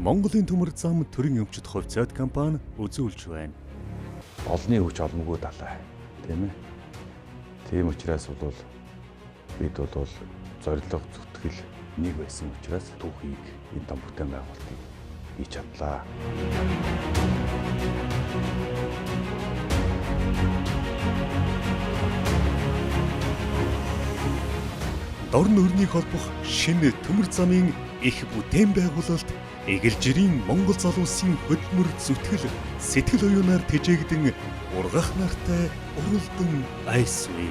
Монголын төмөр зам төрийн өмчт хувьцаат компани үзүүлж байна. Олны хүч олмгүй далай, тийм ээ. Тийм учраас бол бид бол зорилго зүтгэл нэг байсан учраас түүхийг энэ том бүтээн байгуулалтыг хийж чадлаа. Дорн өрнийг холбох шинэ төмөр замын их бүтээн байгуулалт эгэлжирийн Монгол залуусын хөдөлмөр зүтгэл сэтгэл оюунаар тэжээгдэн ургах нартай уралдан айсвэ.